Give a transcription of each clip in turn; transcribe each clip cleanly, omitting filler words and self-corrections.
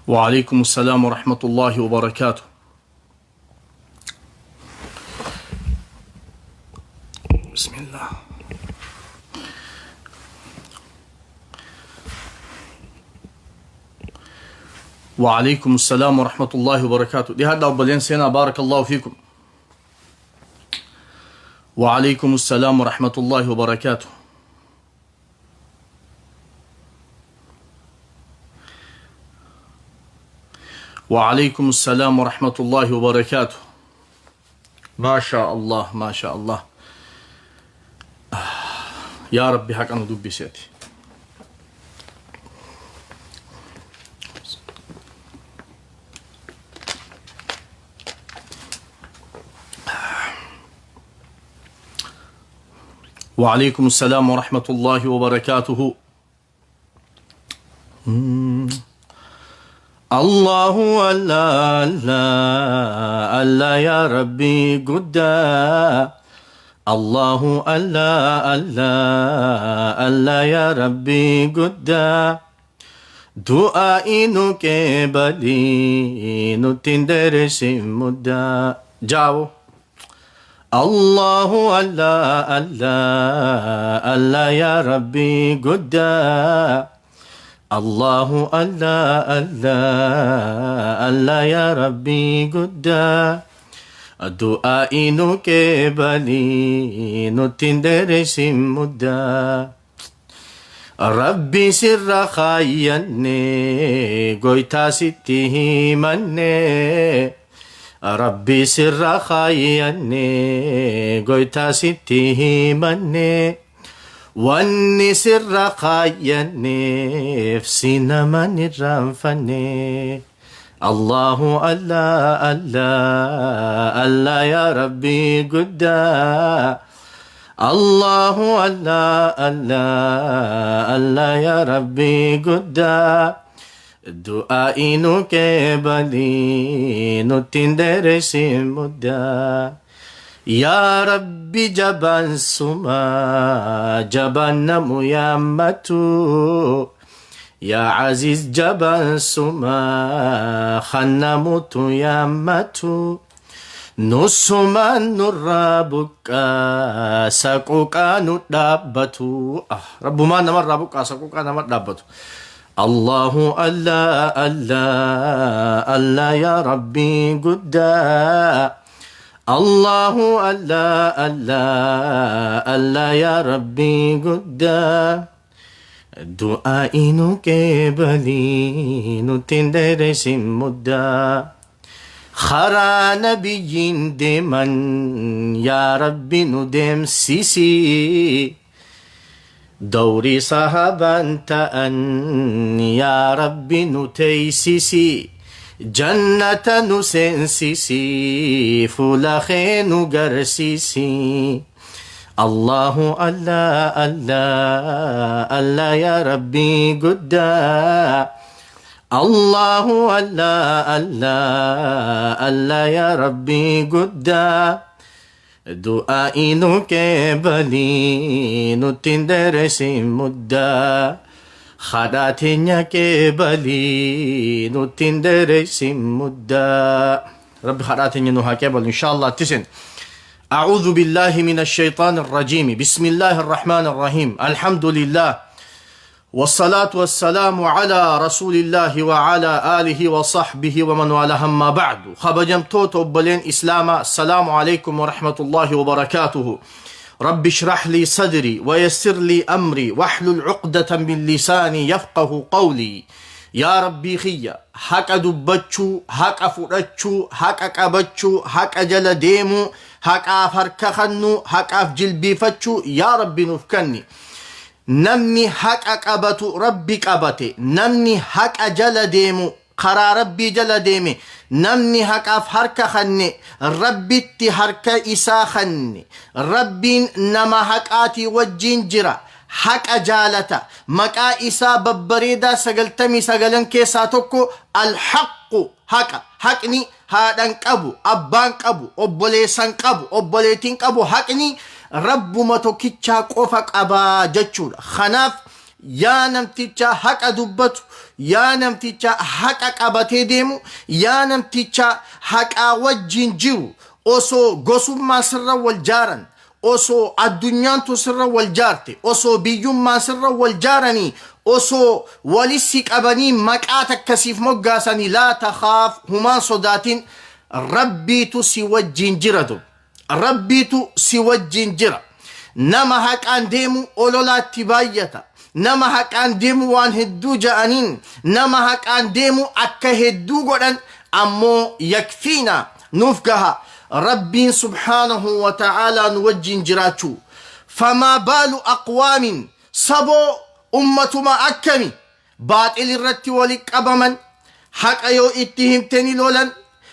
وعليكم السلام ورحمة الله وبركاته. بسم الله. وعليكم السلام ورحمة الله وبركاته. دي هذا أبلين سينا، بارك الله فيكم. وعليكم السلام ورحمة الله وبركاته. وعليكم السلام ورحمة الله وبركاته. ما شاء الله، ما شاء الله. يا ربي حق أنا دبي سيتي. وعليكم السلام ورحمة الله وبركاته. الله الله الله الله يا ربي قدا. الله الله الله الله يا ربي قدا. دعائي نكبلي نتندرس مدا. جاو الله الله الله الله يا ربي قدا. الله الله الله الله يا ربي قدا. دعائي نكبلي نتندرس مدا. ربي سر خايني قويتا ستي مني. ربي سر خايني قويتا ستي مني. واني سر خايني في سينما الرنفني. الله الله الله الله يا ربي قدا. الله الله الله الله يا ربي قدا. دعائي نكبلي نتندرس مدا. يا ربي جبان سما جبان ميامتو. يا عزيز جبان سما خنموت يامتو. نسما نرابك سقوكا ندابتو. رب ما نمر ربك سقوكا نمر دابتو. الله الله الله الله يا ربي قدا. الله الله الله الله يا ربي قدا. دعائي نكبلي نتندرس مدا. خرا نبي دمن يا ربي ندم سيسي. دوري صحابا تأن يا ربي نتيسيسي. جنة نسنسيسي فلخين قرسيسي. الله الله الله الله يا ربي قدا. الله الله الله الله يا ربي قدا. دعائي نكبلي نتندرس مدا. خداتي كبلي نتندرس مدا. رب خداتي نوها كبل إن شاء الله تسن. أعوذ بالله من الشيطان الرجيم. بسم الله الرحمن الرحيم. الحمد لله والصلاة والسلام على رسول الله وعلى آله وصحبه ومن والاه. ما بعد، خبجمتوت وبلين إسلاما، السلام عليكم ورحمة الله وبركاته. رب اشرح لي صدري ويسر لي أمري واحلل عقدة من لساني يفقه قولي. يا ربي خيا حق دبتشو حق فرتشو حق قبتشو حق جل ديمو حق أفرك خنو حق أفجل بفتشو يا ربي نفكني. نمني حق قبتو ربي قبتي. نمني حق جل ديمو قرا ربي جل ديمي. نمني حق أفرك خني ربي تحرك إسا خني. ربي نما حقاتي وجين جرا حق جالتا مكا إسا ببريدا سقلتمي سقلن كيسا توكو الحق حق حقني هادن قبو أبان قبو أبوليسان قبو أبوليتين قبو حقني رب ما توكيتشا قفك أبا جتشول. خناف Yaa namticha haqa dubbatu, yaa namticha haqa qabatee deemu, yaa namticha haqaa wajjin jiru, osoo gosummaa sirra wal jaaran, osoo addunyaan tun sirra wal jaarte, osoo biyyummaan sirra wal jaaranii, osoo walissi qabanii maqaa takka siif moggaasanii, laa takhaaf, humaan sodaatin, Rabbiitu si wajjin jira dub. Rabbiitu si wajjin jira. Nama haqaan deemu ololaatti baay'ata. Nama haqaan deemu waan hedduu ja'aniin, nama haqaan deemu akka hedduu godhan, ammoo yakfiina, nuuf gaha Rabbiin subhaanahu wa ta'aalaa nu wajjin jiraachuu. Famaa baalu aqwaamin, saboo ummatuma akkami baaxil irratti wali qabaman, haqa yoo itti himte ni lolan,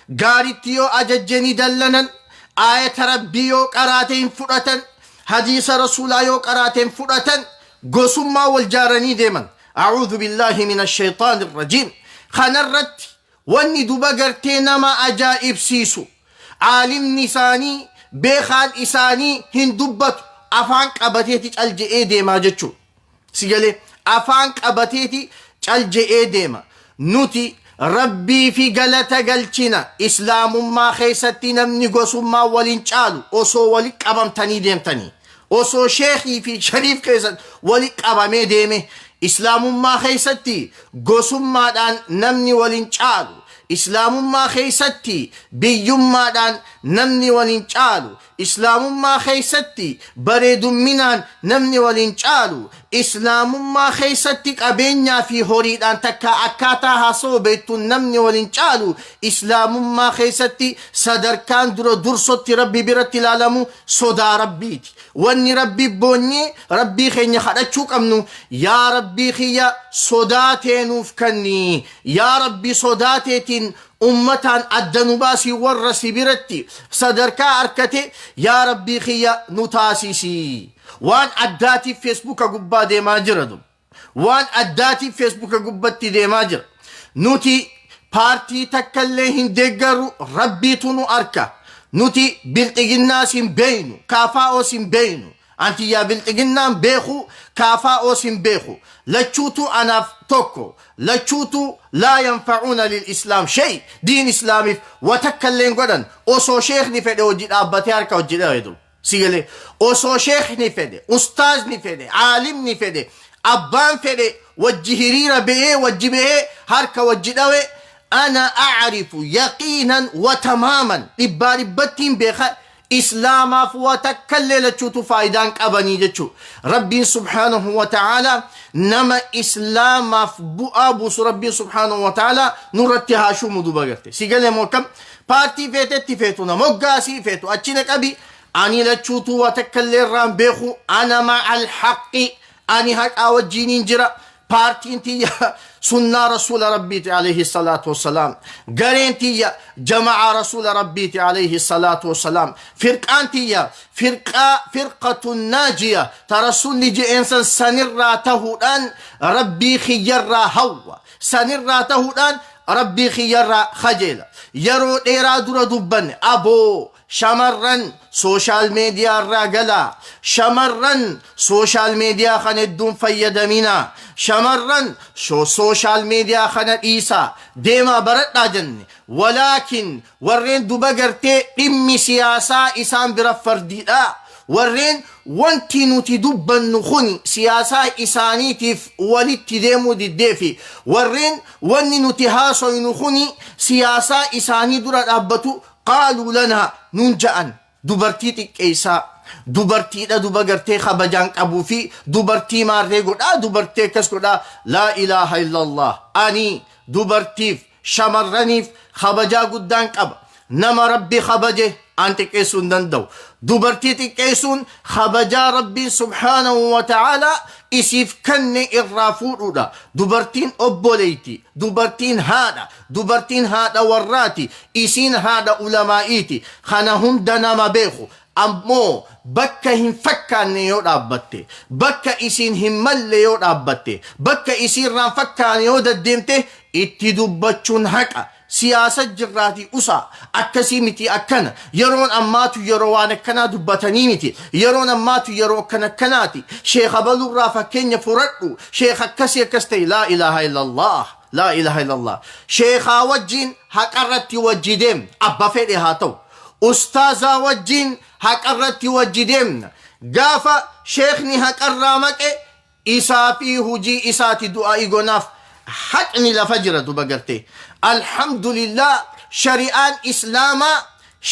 gaaritti yoo ajajje ni dallanan, aayata Rabbii yoo qaraate hin fudhatan, hadiisa Rasuulaa yoo qaraate hin fudhatan, gosummaa wal jaaranii deeman. A'uudhu billaahi mina shayxaani rajiim. Kanarratti wanni duba gartee nama ajaa'ibsiisu, aalimni isaanii, beekaan isaanii hin dubbatu, afaan qabateeti cal je'ee deemaa jechuudha. Si galee? Afaan qabateeti cal je'ee deema. Nuti Rabbii fi galata galchina. Islaamummaa keessatti namni gosummaa waliin caalu osoo wali qabamtanii deemtanii. Osoo sheekii fi shariif keessatti wali qabamee deeme. Islaamummaa keessatti gosummaadhaan namni waliin caalu. Islaamummaa keessatti biyyummaadhaan namni waliin caalu. Islaamummaa keessatti bareedumminaan namni wal hin caalu. Islaamummaa keessatti qabeenyaa fi horiidhaan takkaa akkaataa haasawuu beektuun namni wal hin caalu. Islaamummaa keessatti sadarkaan dura dursotti Rabbi biratti ilaalamu sodaa Rabbiiti. Wanni Rabbi boonyee Rabbii keenya kadhachuu qabnu, yaa Rabbii kiyya, sodaa tee nuuf kanni. Yaa Rabbi, sodaa teetiin ummataan adda nu baasii, warra si biratti sadarkaa arkate yaa Rabbii kiyya nu taasisi. Waan addaatiif Feesbuuka gubbaa deemaa jira dub. Waan addaatiif Feesbuuka gubbatti deemaa jira. Nuti paartii takkallee hin deeggarru, Rabbiitu nu arka. Nuti bilxiginnaas hin beeynu, kaafaa'oos hin beeynu. Antiyyaa bilxiginnaan beeku, kaafaa'oos hin beeku. Lachuutu anaaf tokko. Lachuutu laa yanfa'uuna lil Islaam shay, diin Islaamiif wa takka illee hin godhan. Osoo sheekni fedhe hojii dhaabbatee harka hojii dhabe dur. Si galee? Osoo sheekni fedhe, ustaazni fedhe, aalimni fedhe, abbaan fedhe wajji hiriira ba'ee, wajji ba'ee harka wajji dhawe, ana a'rifu yaqiinan wa tamaaman, dhibbaa dhibbattiin beeka, Islaamaaf waa takkallee lachuutu faayidaan qabanii jechuu. Rabbiin subhaanahu wa ta'aalaa nama Islaamaaf bu'aa buusu Rabbiin subhaanahu wa ta'aalaa nurratti haa shuumu duba garte. Si galee moo akkam? Paartii feetetti feetu na moggaasii, feetu achi na qabi, ani lachuutu waa takkallee irraan beeku. Ana ma'al haqqi, ani haqaa wajjiiniin jira. Paartiin tiyya sunnaa Rasuula Rabbiiti alayhi salaatu wassalaam. Gareen tiyya jama'aa Rasuula Rabbiiti alayhi salaatu wassalaam. Firqaan tiyya firqaa firqatun naajiya ta Rasuulli je'een san, sanirraa tahuudhaan Rabbii kiyyarraa hawwa. Sanirraa tahuudhaan Rabbii kiyyarraa kajeela. Yeroo dheeraa dura dubbanne, aboo shamarran social media irraa galaa, shamarran social media kana hedduun fayyadaminaa, shamarran social media kana dhiisaa deemaa baradhaa jenne. Walaakin warreen duba gartee dhimmi siyaasaa isaan bira fardiidha, warreen wanti nuti dubbannu kun siyaasaa isaaniitiif walitti deemuu diddeefi, warreen wanni nuti haasoynu kun siyaasaa isaanii dura dhaabbatu, qaaluu lanaa nuun ja'an, dubartii xiqqeessaa, dubartiidha duba gartee kabajaan qabuu fi dubartii maarree godhaa, dubartii akkas godhaa. Laa ilaaha illallah. Ani dubartiif shamarraniif kabajaa guddaan qaba. Nama Rabbi kabaje an xiqqeessuu hin danda'u. Dubartii xiqqeessuun kabajaa Rabbiin subhaanahu wa ta'aalaa isiif kenne irraa fuudhuudha. Dubartiin obboleeyti, dubartiin haadha, dubartiin haadha warraati, isiin haadha ulamaa'iiti. Kana hunda nama beeku. Ammoo bakka hin fakkaanne yoo dhaabbatte, bakka isiin hin malle yoo dhaabbatte, bakka isiirraan fakkaane yoo deddeemte, itti dubbachuun haqa. Siyaasa jirraatii usaa, akkasii miti, akkana. Yeroon ammaatu yeroo waan akkanaa dubbatanii miti. Yeroon ammaatu yeroo akkana akkanaati. Sheekha balurraa fakkeenya furadhu, sheekha akkasii akkas ta'e. Laa ilaaha illallah, laa ilaaha illallah. Sheekhaa wajjiin haqarratti wajji deemna, abba fedhe haa ta'u. Ustaazaa wajjiin haqarratti wajji deemna. Gaafa sheekni haqarraa maqe, isaa fi hujii isaati du'aa'i gonaaf. Haqni lafa jira duba gartee. Alhamdulillah, shari'aan islaamaa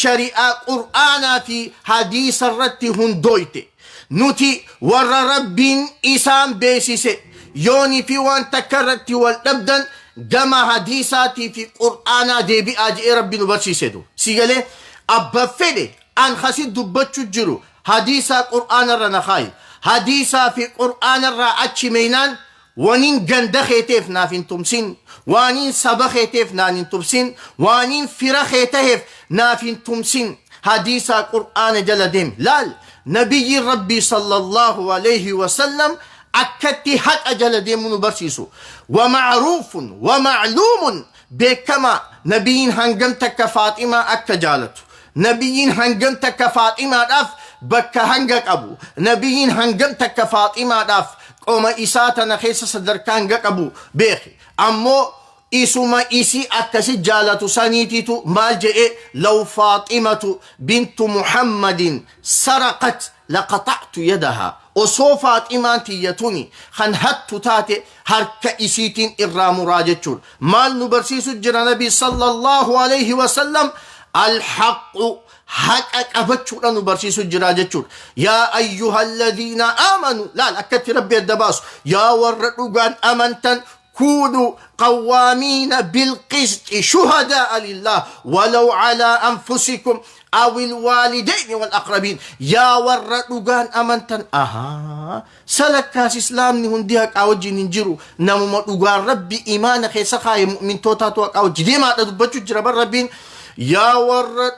shari'aa qur'aanaa fi hadiisa irratti hundooyte. Nuti warra Rabbiin isaan beeksise, yoonii fi waan takka irratti wal dhabdan gama hadiisaatii fi qur'aanaa deebi'aa je'ee Rabbi nu barsiise. Du si galee, abba fedhe an kasi dubbachuu jiru hadiisaa qur'aana irra na kaayi. Hadiisaa fi qur'aana irraa achi meeynaan, waniin ganda keeteef naaf hin tumsin, waaniin saba keeteef naan hin tumsin, waaniin fira kee taheef naaf hin tumsin. Hadiisaa qur'aana jala deem. Laal, nabiyyiin Rabbii sallallahu alayhi wasallam akkatti haqa jala deemu nu barsiisu. Wa ma'ruufun wa ma'luumun, beekamaa, nabiyyiin hangam takka Faaximaa akka jaalatu, nabiyyiin hangam takka Faaximaadhaaf bakka hanga qabu, nabiyyiin hangam takka Faaximaadhaaf qoma isaa tana keessa sadarkaa hanga qabu beeki. Ammoo isuma isii akkasi jaalatu saniitiitu maal jedhe? Law Faaximatu bintu Muhammadin saraqat laqaxa'tu yadaha. Osoo Faaximaan tiyya tuni kan hattu taate, harka isiitiin irraa muraa jechuudha. Maal nu barsiisu jira nabi sallallahu alayhi wasallam? Alhaqu, haqa qabachuudha nu barsiisu jira jechuudha. Yaa ayyuha alladhiina aamanu, laal akkatti Rabbi adda baasu: yaa warra dhugaan amantan, كونوا قوامين بالقسط شهداء لله ولو على أنفسكم أو الوالدين والأقربين. Yaa warra dhugaan amantan. Ahaa, salakkaas islaamni hundi haqaa wajjin hin jiru. Namuma dhugaan Rabbi imaana keessa kaaye, mu'mintootaatu haqaa wajji deemaadha dubbachuu jira bar Rabbiin. Yaa warra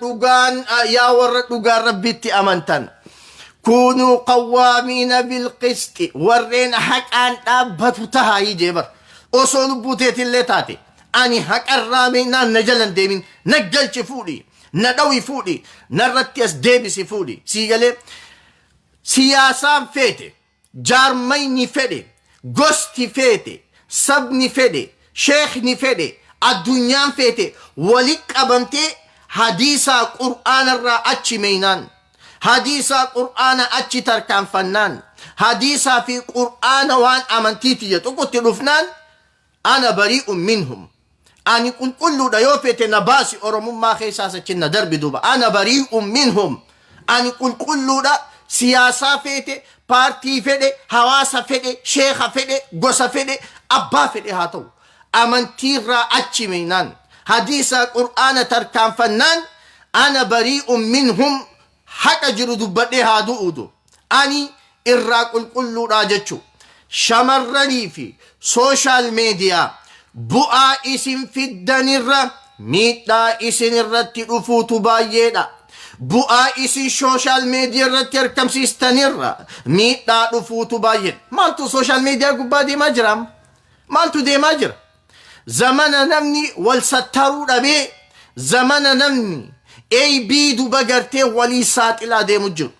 dhugaan Rabbitti amantan, كونوا قوامين بالقسط, warreen haqaan dhaabbatu tahaa jee bar. Osoo lubbuu teetillee taate, ani haqarraa meynaan na jalan deemin. Na galchi fuudhi, na dhawi fuudhi, narratti as deebisi fuudhi. Sii galee? Siyaasaan feete, jaarmayni fedhe, gosti feete, sabni fedhe, sheekni fedhe, addunyaan feete wali qabamtee hadiisaa qur'aanarraa achi meynaan, hadiisaa qur'aana achi tarkaanfannaan, hadiisaa fi qur'aana waan amantiiti jedhu dhufnaan, أنا بريء منهم, ani qulqulluudha. Yoo fete na baasi, oromummaa keessaas achi na darbi duuba. أنا بريء منهم, ani qulqulluudha. Siyaasaa feete, paartii fedhe, hawaasa fedhe, sheeka fedhe, gosa fedhe, abbaa fedhe haa ta'u, amantiirraa achi meynaan, hadiisa qur'aana tarkaanfannaan, أنا بريء منهم. Haqa jiru dubbadhee haa du'uudu, ani irraa qulqulluudha jechu. Shamarranii fi social media bu'aa isin fiddanirra miidhaa isin irratti dhufuutu baay'eedha. Bu'aa isin social media irratti argamsiistanirra miidhaa dhufuutu baay'eedha. Maaltu social media gubbaa deemaa jira? Maaltu deemaa jira? Zamana namni wal sattaruu dhabee, zamana namni eeybii duba gartee walii saaxilaa deemu jiru,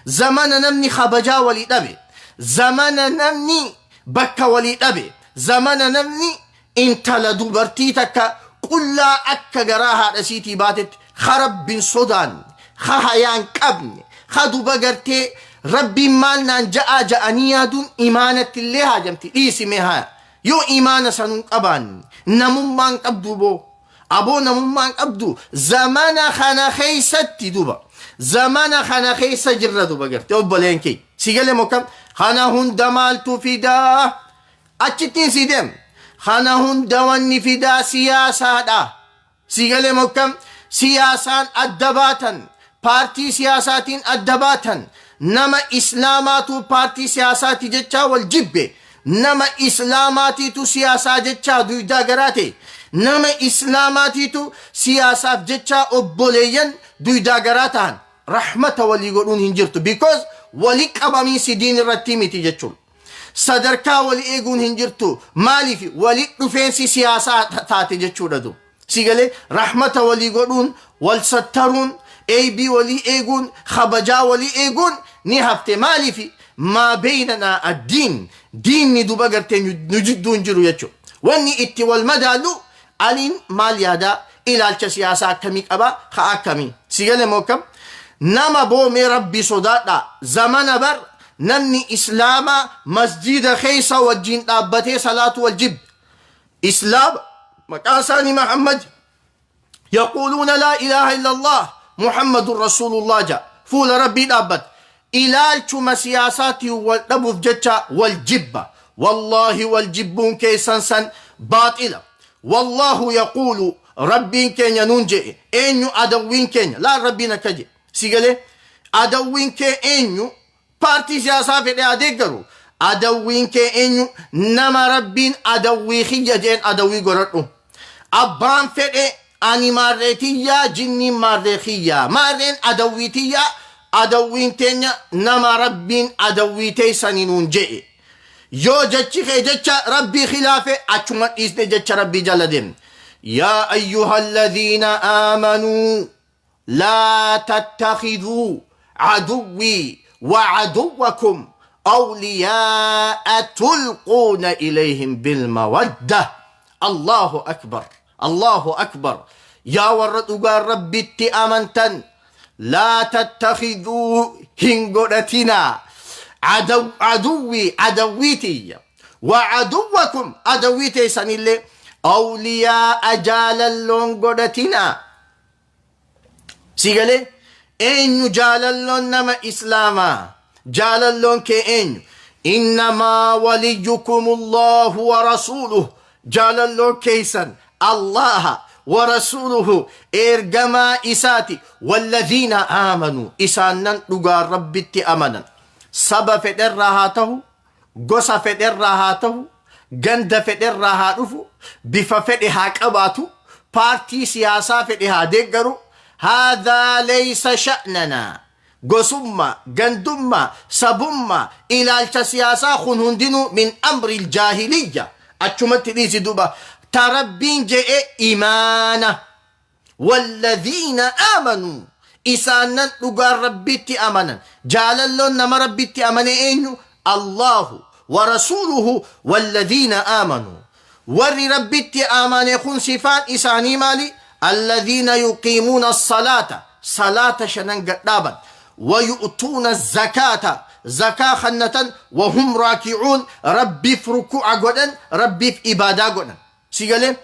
zamana namni kabajaa walii dhabe, zamana namni bakka walii dhabe, zamana namni intala dubartii takka qullaa akka garaa haadha siitii baatetti, ka Rabbin sodaanne, ka hayaan qabne, ka duba gartee Rabbiin maal naan ja'aa ja'anii yaaduun imaanatti illee haajamti dhiisime. Haa, yoo imaana sanuun qabaanne, namummaan qabdu boo, aboo, namummaan qabdu. Zamana kana keeysatti duba, zamana kana keessa jirra duba garte. Obboleen kee, si galee mokkam? Kana hunda maaltu fidaa? Achittiin si deem. Kana hunda wanni fidaa siyaasaadha. Si galee mokkam? Siyaasaan adda baatan, paartii siyaasaatiin adda baatan, nama islaamaatu paartii siyaasaati jechaa wal jibbe, nama islaamaatiitu siyaasaa jechaa duydaa garaa ta'e, nama islaamaatiitu siyaasaaf jechaa obboleeyyan duydaa garaa ta'an. Rahmata walii godhuun hin jirtu, because walii qabamiinsi diin irratti miti jechuudha. Sadarkaa walii eeguun hin jirtu. Maaliif? Walii dhufeensi siyaasaa taate jechuudha du. Si galee rahmata walii godhuun, wal sattaruun, eeybii walii eeguun, kabajaa walii eeguun ni hafte. Maaliifi? Maa beeynanaa addiin, diinni duba gartee nu jidduu hin jiru jechuudha. Wanni itti wal madaalu Aliin maal yaadaa, ilaalcha siyaasaa akkamii qaba, ka akkamii. Si galee moo akkam? Nama boomee Rabbii sodaadhaa. Zamana bar namni Islaamaa masjiida keessa wajjin dhaabbatee salaatu wal jibbe. Islaama maqaan isaanii Muhammad, yaquuluuna laa ilaaha illallah Muhammadun rasuulullah ja'a, fuula Rabbii dhaabbata. Ilaalchuma siyaasaatiin wal dhabuuf jecha wal jibba. Wallaahi, wal jibbuun keessan san baaxila. Wallaahu yaquulu, Rabbiin keenya nuun je'e. Eenyu adawwiin keenya? Laal, Rabbiin akka je'e. Si galee? Adawwiin kee eenyu? Paartii siyaasaa fedhe haa deeggaru. Adawwiin kee eenyu? Nama Rabbiin adawwii kiyya jeen adawwii godhadhu. Abbaan fedhe ani maarree tiyyaa, jinniin maarree kiyyaa. Maarreen adawwii tiyyaa, adawwiin teenya nama Rabbiin adawwii teessanii nuun je'e. Yoo jechi kee jecha Rabbii khilaafe, achuma dhiisne jecha Rabbii jala deemne. Yaa ayyuhalladhiina aamanuu laa tattakhiduu aduwwii wa aduwwakum awliyaa'a tulquuna ilayhim bilmawadda. Allahu akbar, Allahu akbar! Yaa warra dhugaan Rabbitti amantan, laa tattakhiduu, hin godhatinaa, aduwwii, adawwii tiyya, wa aduwwakum, adawwii teessanillee, awliyaa'a, jaalalloon godhatinaa. Si galee? Eenyu jaalalloon nama Islaamaa? Jaalalloon kee eenyu? Innamaa waliyyukum Allahu wa rasuuluhu. Jaalalloon keessan Allaha wa rasuuluhu, ergamaa isaati. Walladhiina aamanuu, isaannan dhugaan Rabbitti amanan. Saba fedherraa haa ta'u, gosa fedherraa haa ta'u, ganda fedherraa haa dhufu, bifa fedhe haa qabaatu, paartii siyaasaa fedhe haa deeggaru, haadhaa laysa sha'nanaa. Gosummaa, gandummaa, sabummaa, ilaalcha siyaasaa kun hundinuu min amri jaahiliyya. Achumatti dhiisi duba. Ta Rabbiin je'e imaana. Walladhiina aamanuu, isaannan dhugaan Rabbitti amanan. Jaalalloon nama Rabbitti amane eenyu? Allahu wa rasuuluhu walladhiina aamanuu. Warri Rabbitti amane kun sifaan isaanii maali? Alladhiina yuqiimuuna salaata, salaata shanan gadhaaban, wa yu'tuuna zakaata, zakaa kannatan, wa hum raaki'uun, Rabbiif ruku'a godhan, Rabbiif ibaadaa godhan. Si galee?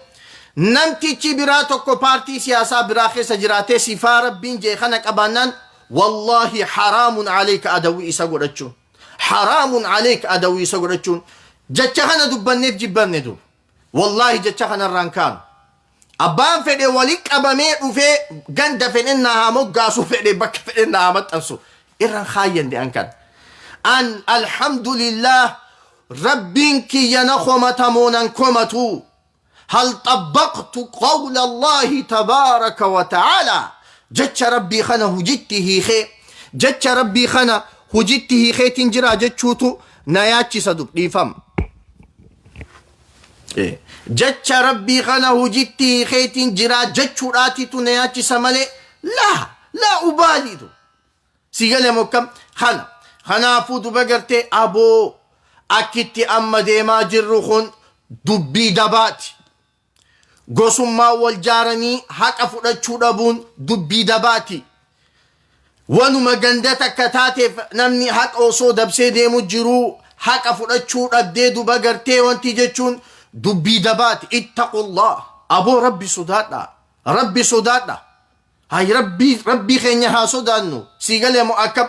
Namtichi biraa tokko paartii siyaasaa biraa keessa jiraatee sifaa Rabbiin jee kana qabaannaan, wallaahi haraamun aleyka adawwii isa godhachuun. Haraamun aleyka adawwii isa godhachuun. Jecha kana dubbanneef jibbamne duuba. Wallaahi, jecha kanarraan kaanu. Abbaan fedhe wali qabamee dhufee ganda fedhen naa haa moggaasu, fedhe bakka fedhen naa haa maxxansu. Irraan kaayyanne an kana. An alhamdulillah, Rabbiin kiyya na komatamoo nan komatu? Hal xabbaqtu qawla Allaahi tabaaraka wa ta'aalaa? Jecha Rabbii kana hujitti hiikee, jecha Rabbii kana hujitti hiikeetiin jira jechuutu na yaachisa dub dhiifama. Jecha Rabbii kana hujitti hiikeetiin jira jechuudhaatitu na yaachisa malee laa laa ubaaliitu. Si galee mokkam kana? Kanaafuu duba gartee aboo, akkitti amma deemaa jirru kun dubbii dabaati. Gosummaa wal jaaranii haqa fudhachuu dhabuun dubbii dabaati. Wanuma ganda takka taateef namni haqa osoo dabsee deemu jiruu haqa fudhachuu dhabdee duba gartee wanti jechuun dubbii dabaati. Ittaqullah, aboo, Rabbi sodaadha. Rabbi sodaadha. Hay, Rabbii keenya haa sodaannu. Sii galee moo akkam?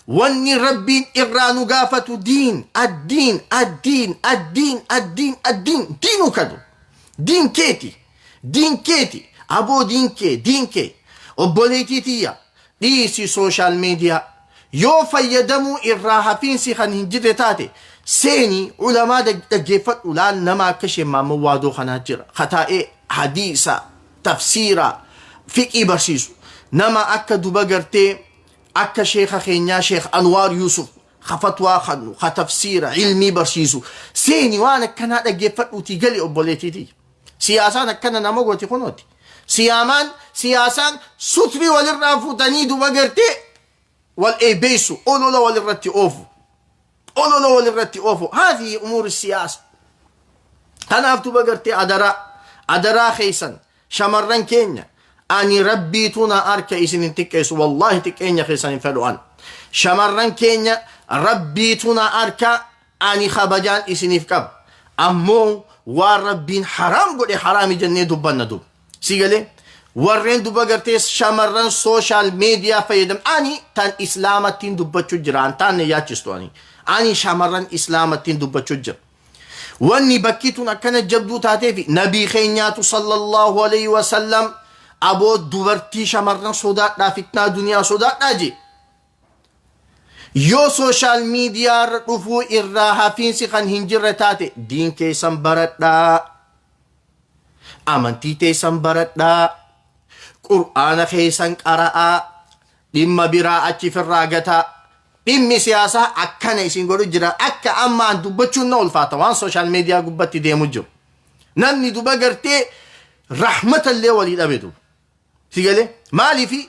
Wanni Rabbiin irraa nu gaafatu diin, addiin, addiin, addiin, addiin, addiin, diinuu kadu. Diin keeti. Diin keeti. Aboo, diin kee, diin kee. Obboleettii tiyya, dhiisi social media. Yoo fayyadamuu irraa hafiinsi kan hin jirre taate, seeni ulamaa dhaggeeffadhu. Laal, nama akka isheen Maamman Waadoo kanaa jira. Kataa'ee hadiisa, tafsiira, fiqii barsiisu. Nama akka duba gartee akka sheeka keenyaa, Sheekh Anwaar Yusuf, ka fatwaa kannu, ka tafsiira ilmii barsiisu. Seeni waan akkanaa dhaggeeffadhuutii gali, obboleettii tiyya. Siyaasaan akkana nama gooti kunooti. Siyaamaan siyaasaan sutrii walirraa fuutanii duba gartee wal eebeessu, olola walirratti oofu. Olola walirratti oofu. Haadhi umuuri siyaasa. Kanaaf duba gartee adaraa adaraa keessan shamarran keenya, ani rabbiitu na arka, isin hin xiqqeessu, wallaahi xiqqeenya keessan hin fedhu an. Shamarran keenya, rabbiitu na arka, ani kabajaan isiniif qaba. Ammoo waan rabbiin haraam godhe haraami jennee dubbanna duba. Si galee? Warreen duba gartee shamarran social media fayyadam, ani tan islaamattiin dubbachuu jira, an taanne yaachistu ani. Ani shamarran islaamattiin dubbachuu jira. Wanni bakki tun akkana jabduu taateefi nabii keenyaatu sallallahu alayhi wasallam aboo dubartii shamarran sodaadhaa, fitnaa duniyaa sodaadhaa jee. Yoo social media irra dhufuu irraa hafiinsi kan hin jirre taate, diin keessan baradhaa. Amantii teessan baradhaa. Qur'aana keessan qara'aa. Dhimma biraa achi firraa gataa. Dhimmi siyaasaa akkana isin godhu jira. Akka amma an dubbachuun na ulfaata waan social media gubbatti deemu jiru. Namni duba gartee rahmata illee walii dhabe duba. Si galee? Maaliifi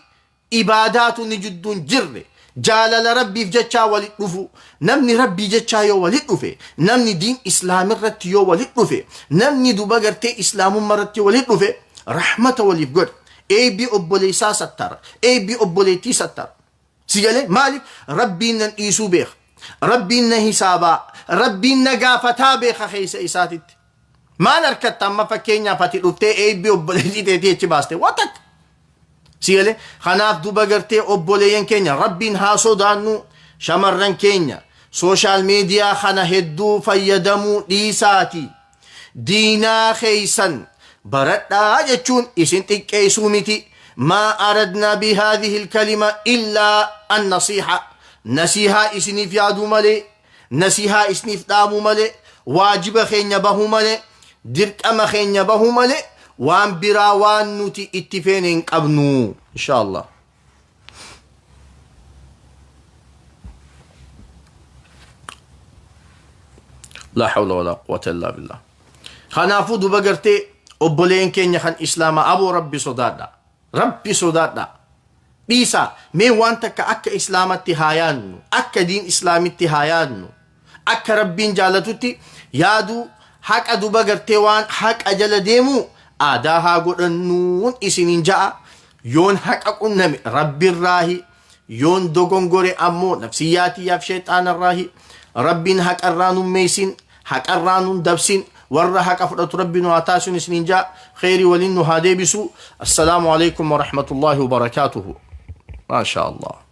ibaadaatu ni jidduun jirre, jaalala rabbiif jechaa walit dhufu. Namni rabbii jechaa yoo walit dhufe, namni diin islaamirratti yoo walit dhufe, namni duba gartee islaamummaa irratti walit dhufe, rahmata waliif godha, eebbii obboleessaa sattara, eebbii obboleettii sattara. Si galee? Maaliif? Rabbiin nan dhiisuu beeka, rabbiin na hisaabaa, rabbiin na gaafataa beeka keessa isaatitti. Maal harkatta amma? Fakkeenyaaf ati dhuftee eebbii obboleettii teetii achi baaste, waan takka. Si galee? Kanaaf duba gartee obboleeyyan keenya, rabbiin haa sodaannu. Shamarran keenya, social media kana hedduu fayyadamuu dhiisaati diinaa keeysan baradhaa jechuun isin xiqqeessuu miti. ما أردنا بهذه الكلمة إلا النصيحة. Nasihaa isiniif yaaduu malee, nasihaa isiniif dhaamuu malee, waajiba keenya bahuu malee, dirqama keenya bahuu malee, waan biraa waan nuti itti feene hin qabnu, insha Allah. لا حول ولا قوة إلا بالله. Kanaafuu duba gartee obboleen keenya kan islaamaa, aboo rabbi sodaadha, rabbi sodaadha, dhiisaa. Mee waan takka akka islaamatti haa yaadnu, akka diin islaamitti haa yaadnu, akka rabbiin jaalatutti yaaduu, haqa duba gartee waan haqa jala deemu aadaa haa godhannuun isiniin ja'a. Yoon haqa qunname rabbirraahi, yoon dogongore ammoo nafsiyyaatiyyaaf sheexaanarraahi. Rabbiin haqarraa nun meeysin, haqarraa nun dabsin, warra haqa fudhatu rabbi nu haa taasisun isiniin ja'a. Kheyrii waliin nu haa deebisu. Assalaamu alaikum warahmatullaahi wabarakaatuhu. Maashaa Allah.